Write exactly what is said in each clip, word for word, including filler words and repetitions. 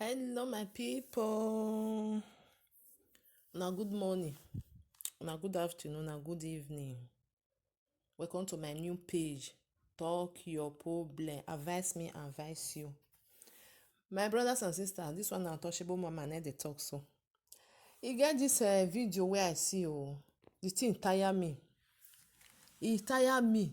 Hello, my people. Now, good morning. Now, good afternoon. Now, good evening. Welcome to my new page. Talk your problem. Advise me, advise you. My brothers and sisters, this one na Untouchable Mama na dey talk so. E get this uh, video where I see, oh, the thing tire me. E tire me.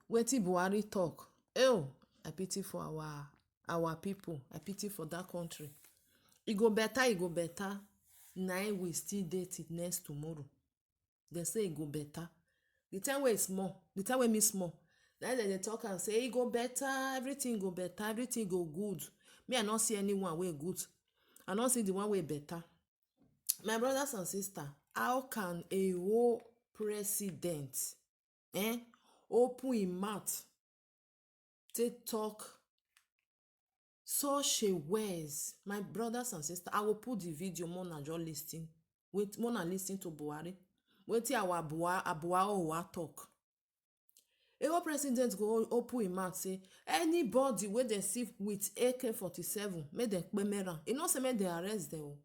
Wetin Buhari talk? Oh, I pity for our our people. I pity for that country. E go better, e go better. Na im we still dey till next tomorrow. Dem say e go better. The time wey e small, the time wey me small, na im dem dey talk am say e go better, everything go better, everything go good. Me, I no see anyone wey good. I no see the one wey better. My brothers and sisters, how can a whole president eh, open im mouth take talk such a words? My brothers and sisters, I will put the video more than just listen. Wait, more than listen to Buhari. Wetin our Buhari, Buhari Owa talk. A whole president go open im mouth say anybody wey dem see with A K forty-seven, make dem kpemera. E no say make dem arrest dem o.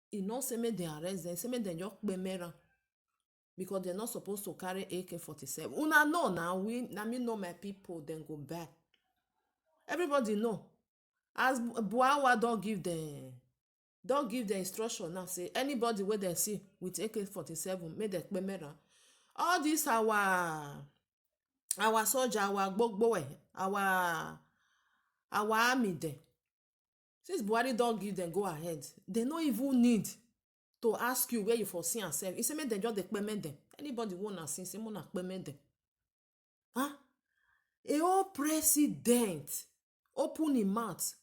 E no say make dem arrest dem, say make dem just kpemera. Because dem no suppose to carry A K forty-seven. Una know na, we, na me know my people, dem go buy. Everybody know. As Bu- Buawa don give dem, don give dem instruction now say anybody wey dem see with A K forty-seven, make dem kpemera. All this our our soldier, our gbogbo eh, our our army dem. Since Buhari don give dem go ahead, dem no even need to ask you where you for see am sef. E say make dem just dey kpeme dem. Anybody wey una see, say make una kpeme dem. Huh? A whole president open im mouth,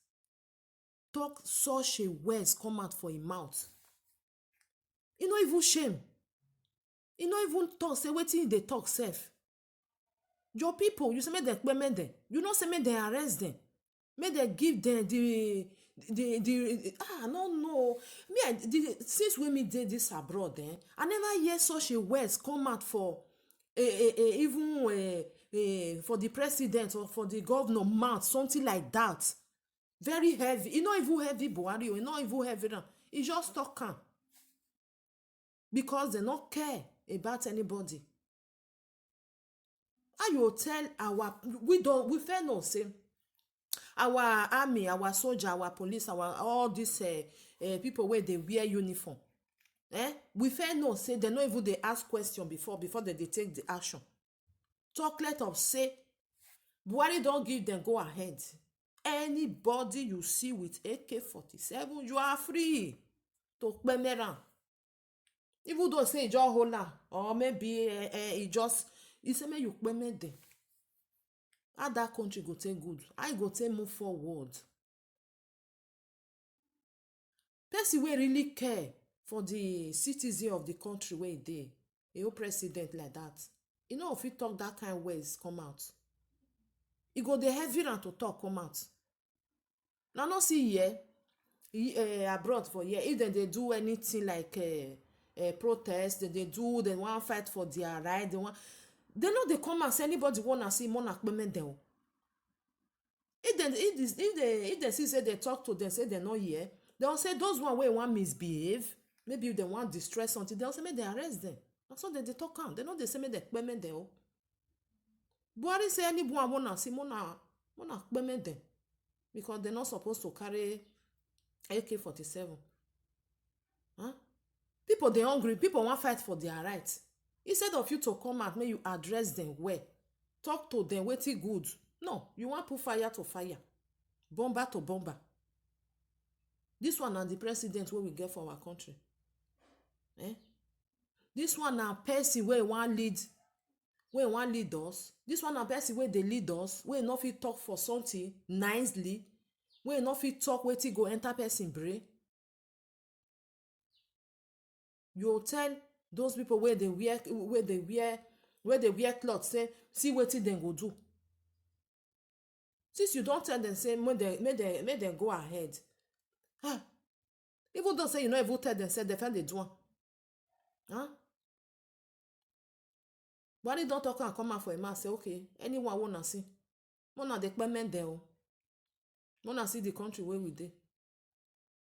talk such a words come out for im mouth. E no even shame. E no even talk say wetin e dey talk sef. Your people, you say make dem kpeme dem. You no say make dem arrest dem. Make dem give dem the the the ah, I no know. Me, I, the, since when me dey this abroad, eh, I never hear such a words come out for a, a, a even a, a, for the president or for the governor mouth, something like that. Very heavy. E no even heavy Buhari o. E no even heavy am. E just talk am because dem no care about anybody. How you tell our, we don, we fair know say our army, our soldier, our police, our all these uh, uh, people wey dey wear uniform, eh? We fair know say dem no even dey ask question before before dem dey take the action. Talk let of say Buhari don give dem go ahead. Anybody you see with A K forty-seven, you are free to kpemera. Even though say e just hold am, or maybe eh, eh, e just, e say make you kpeme dem. How that country go take good? How e go take move forward? Person wey really care for the citizen of the country wey e dey, a whole president like that, e no go fit talk that kind words come out. E go dey heavy am to talk come out. Na no see here, e, eh, abroad for here, if dem dey do anything like eh, eh, protest, dem dey do, dem wan fight for their right, dem wan, dem no dey come out say anybody wey una see, make una kpeme dem o. If dem, if this, if they, if they see say they talk to them, say they no hear, dem go say those one wey wan misbehave, maybe if dem wan destroy something, dem go say make dem arrest them. Na so dem dey talk am. Dem no dey say make dem kpeme dem o. Buhari say anyone wey una see, make una, make una kpeme dem, because dem no suppose to carry A K forty-seven. Huh? People dey hungry, people wan fight for their right. Instead of you to come out, make you address them well, talk to them wetin good. No, you wan put fire to fire, bomber to bomber. This one na the president wey we get for our country. Eh? This one na person wey wan lead, wey wan lead us. This one na person wey dey lead us, wey no fit talk for something nicely, wey no fit talk wetin go enter person brain. You go tell those people wey dey wear, wey dey wear, wey dey wear cloth say, see wetin dem go do. Since you don tell them say make dem, make dem, make dem go ahead, ah, even though say you no even tell them, say dem fit dey do am. Huh? Buhari don talk am come out for im mouth say, okay, anyone wey una see, make una dey kpeme dem o. Make una see the country wey we dey.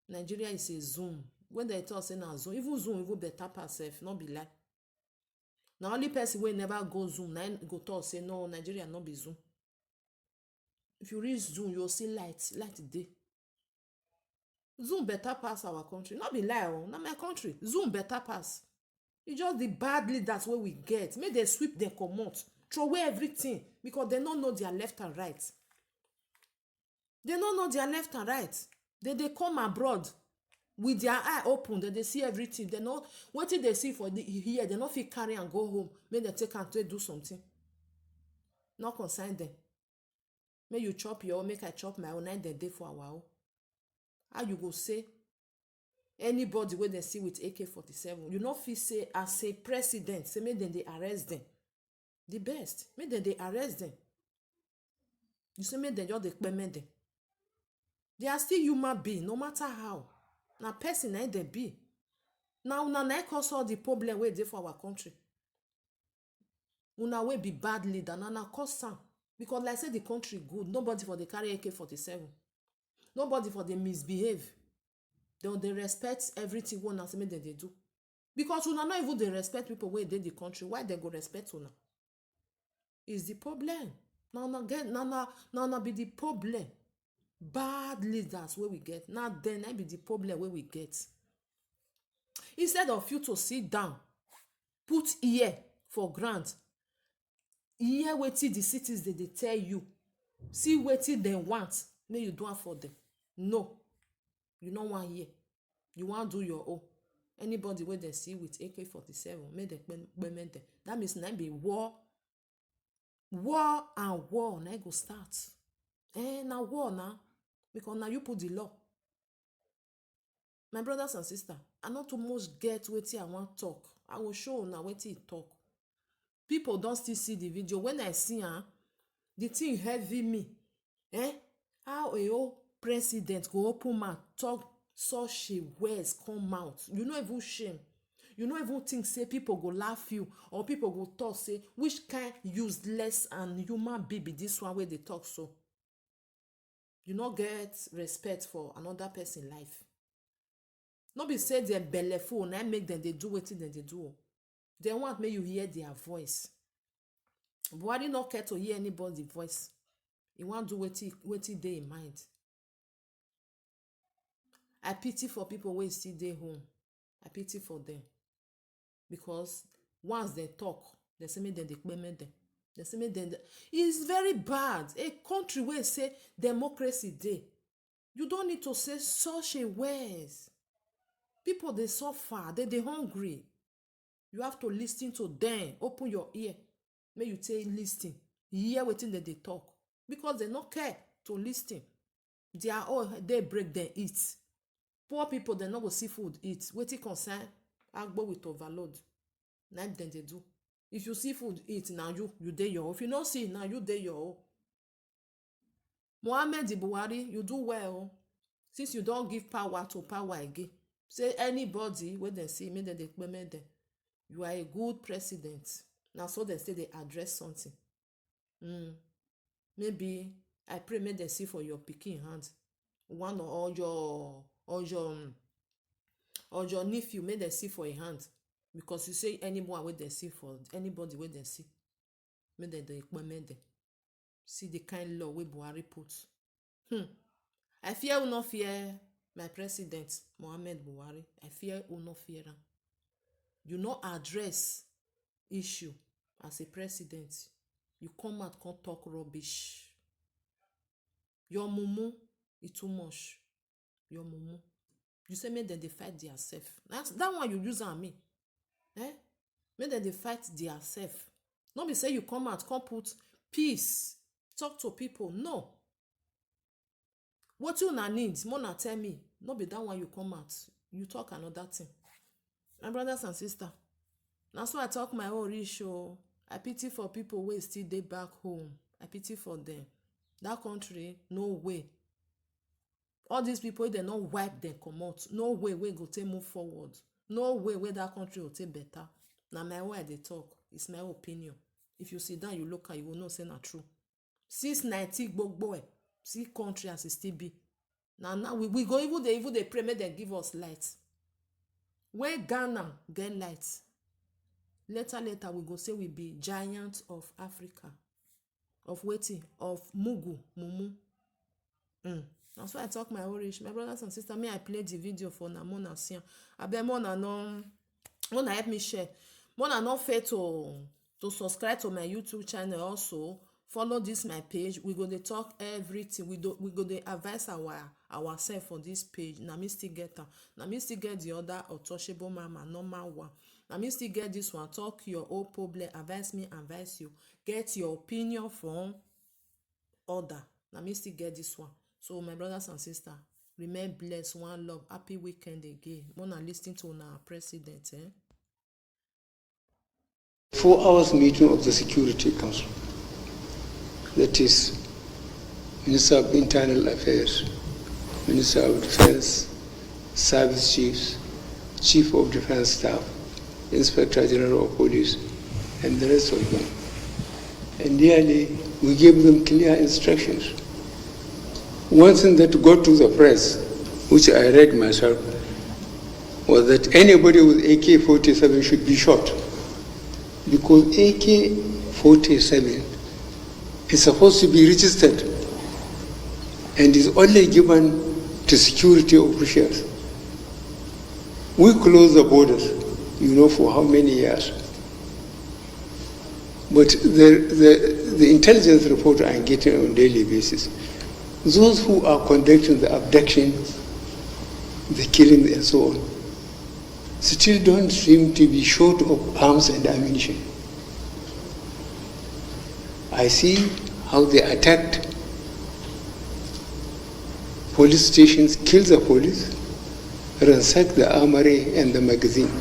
Nigeria is a zoo. When they talk say na zoo, even zoo even better pass sef, no be lie. Na only person wey never go zoo na im go talk say no, Nigeria no be zoo. If you reach zoo, you go see light, light dey. Zoo better pass our country. No be lie o, na my country. Zoo better pass. E just the bad leaders wey we get, make dem sweep dem comot, throw away everything, because dem no know their left and right. Dem no know their left and right. Dem dey come abroad with their eye open, dem dey see everything. Dem no, wetin dem see for the here, dem no fit carry am go home, make dem take am take do something. No concern dem. Make you chop your own, make I chop my own, na im dem dey for our own. How you go say anybody wey dem see with A K forty-seven, you no fit say as a president say make dem dey arrest dem? The best, make dem dey arrest dem. You say make dem just dey kpeme dem. They are still human being, no matter how. Na person na im dem be. Na una na im cause all the problem wey dey for our country. Una wey be bad leader, na una cause am. Because like say the country good, nobody for dey carry A K forty-seven. Nobody for dey misbehave. Dem dey respect everything wey una say make dem dey do. Because una no even dey respect people wey dey the country, why dem go respect una? Is the problem. Na una get, na una, na una be the problem. Bad leaders wey we get, na dem na be the problem wey we get. Instead of you to sit down, put ear for ground, hear wetin the citizens dey dey tell you, see wetin dem want, make you do am for dem. No, you no wan hear. You wan do your own. Anybody wey dem see with A K forty-seven, make dem kpeme dem. That means na im be war. War and war na im go start. Eh, na war na, because na you put the law. My brothers and sisters, I no too much get wetin I wan talk. I go show una wetin e talk. People don still see the video. When I see am, the thing heavy me. Eh? How a whole president go open mouth talk such a words come out? You no even shame. You no even think say people go laugh you or people go talk say which kind useless and human being be this one wey dey talk so? You no get respect for another person life. No be say dem belleful na im make dem dey do wetin dem dey do o. Dem want make you hear their voice. Buhari no care to hear anybody voice. He wan do wetin, wetin dey im mind. I pity for people wey still dey home. I pity for them. Because once dem talk, dem say make dem dey kpeme dem. Dem say make dem dey, it's very bad. A country wey say democracy dey, you don't need to say such a words. People dey suffer, dem dey hungry. You have to listen to them. Open your ear. Make you take listen. Hear wetin dem dey talk. Because dem no care to listen. Their own day break dem eat. Poor people dem no go see food eat. Wetin concern agbo with overload? Na im dem dey do. If you see food eat, na you, you dey your own. If you no see, na you dey your own. Mohammed Buhari, you do well o. Since you don give power to power again, say anybody wey dem see, make dem dey kpeme dem. You are a good president. Na so dem say dey address something. Mm. Maybe I pray make dem see for your pikin hand. One or, or your, or your, um, or your nephew, make dem see for a hand. Because you say anyone wey dem see for, anybody wey dem see, make dem dey kpeme dem. See the kind law wey Buhari put. Hmm. I fear who no fear my president, Mohammed Buhari. I fear who no fear am. You no address issue as a president. You come out, come talk rubbish. Your mumu, e too much. Your mumu. You say make dem dey fight their self. That's that one you use am me. Eh? Make dem dey fight their self. No be say you come out, come put peace, talk to people. No. Wetin una need, make una tell me. No be that one you come out. You talk another thing. My brothers and sisters, na so I talk my own reach o. I pity for people wey still dey back home. I pity for them. That country, no way. All these people, if dem no wipe dem comot, no way wey go take move forward. No way wey that country go take better. Na my own I dey talk. It's my opinion. If you sit down, you look am, you go know say na true. Since nineteen gbogbo eh, see country as e still be. Na now we, we go even dey, even dey pray make dem give us light. When Ghana get light, later later we go say we be giant of Africa. Of wetin? Of mugu, mumu. Mm. Na so I talk my own reach. My brothers and sisters, me I play the video for una, make una see am. Abeg, make una no, make una help me share. Make una no fail to, to subscribe to my YouTube channel also. Follow this my page. We go dey talk everything. We do, we go dey advise our, ourselves for this page. Na me still get am. Na me still get the other untouchable mama, normal one. Na me still get this one. Talk your own problem. Advise me, advise you. Get your opinion from other. Na me still get this one. So my brothers and sisters, remain blessed. One love. Happy weekend again. Make una listen to una president, eh? Four hours meeting of the Security Council. That is Minister of Internal Affairs, Minister of Defense, Service Chiefs, Chief of Defense Staff, Inspector General of Police, and the rest of them. And nearly we gave them clear instructions. One thing that got to the press, which I read myself, was that anybody with A K forty-seven should be shot, because A K forty-seven is supposed to be registered and is only given to security officials. We close the borders, you know, for how many years. But the, the, the intelligence report I'm getting on a daily basis, those who are conducting the abduction, the killing and so on, still don't seem to be short of arms and ammunition. I see how they attacked police stations, killed the police, ransacked the armory and the magazine.